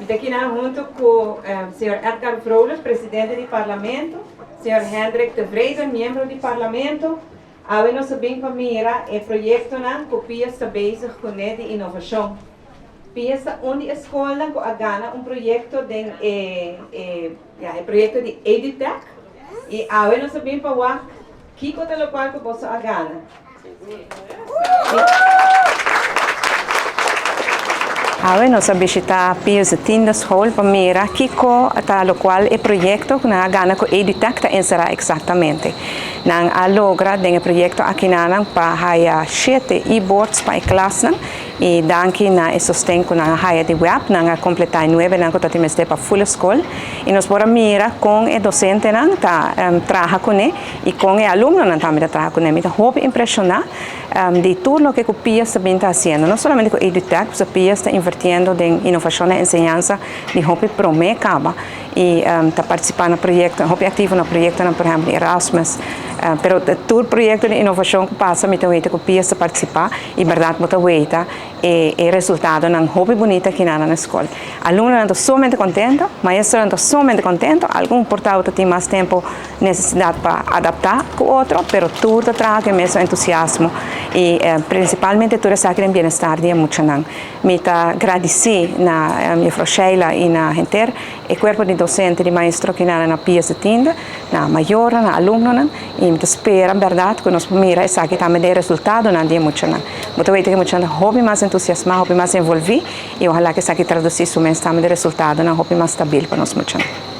Mi ta akinan hunto cu señor Edgar Vrolijk, presidente di Parlamento, señor Hendrik Tevreden, miembro di Parlamento. Awe nos a bin pa mira e proyectonan cu Pius ta bezig cune di innovacion. Pius ta un di e scolnan cu a gana un proyecto den e e ya e proyecto di Edutech y awe nos a bin pa wak kico ta locual cu boso a gana. Awe nos a bishita Pius de Tiende School pa mira kiko ta lokual e proyekto ku nan a gana ku Edutech ta enserá eksaktamente. Nan a logra den e proyekto akinanan pa haya shete e-boards pa e klasnan i danki na e sosten ku nan a haya di web nan a kompletá e nuebenan ku ta tin mester pa ful e skol i nos por a mira kon e dosentenan ta traha kuné. I kon e alumnonan tambe ta traha kuné. Mi ta hopi impreshoná di tur loke ku Pius ta bin ta hasiendo, no solamente ku Edutech, pasobra Pius ta invertiendo den inovashon den enseñansa di hopi promé kaba i ta partisipá na proyekto, hopi aktivo na proyektonan por ehèmpel Erasmus, pero tur proyekto di inovashon ku pasa mi ta weta ku Pius ta partisipá i bèrdat bo ta weta e resultadonan hopi bunita kinan na skol. Alumnonan ta sumamente kontento, maestronan ta sumamente kontento, algun por ta tin mas tempu nesesidat pa adaptá ku otro, pero tur ta traha ku e mesun entusiasmo i prinsipalmente tur esaki den bienestar di e muchanan. Mi ta gradisí na Juffrouw Sheila i na henter e kuerpo di dosente di maestro kinan na Pius de Tiende, na mayornan, na alumnonan i mi ta spera bèrdat ku nos por mira esaki tambe den e resultadonan di e muchanan. Bo ta weten ku e muchanan ta hopi mas entusiasmá, hopi mas envolví i ohalá ku esaki tradusí su mes tambe den resultadonan hopi mas stabil pa nos muchanan.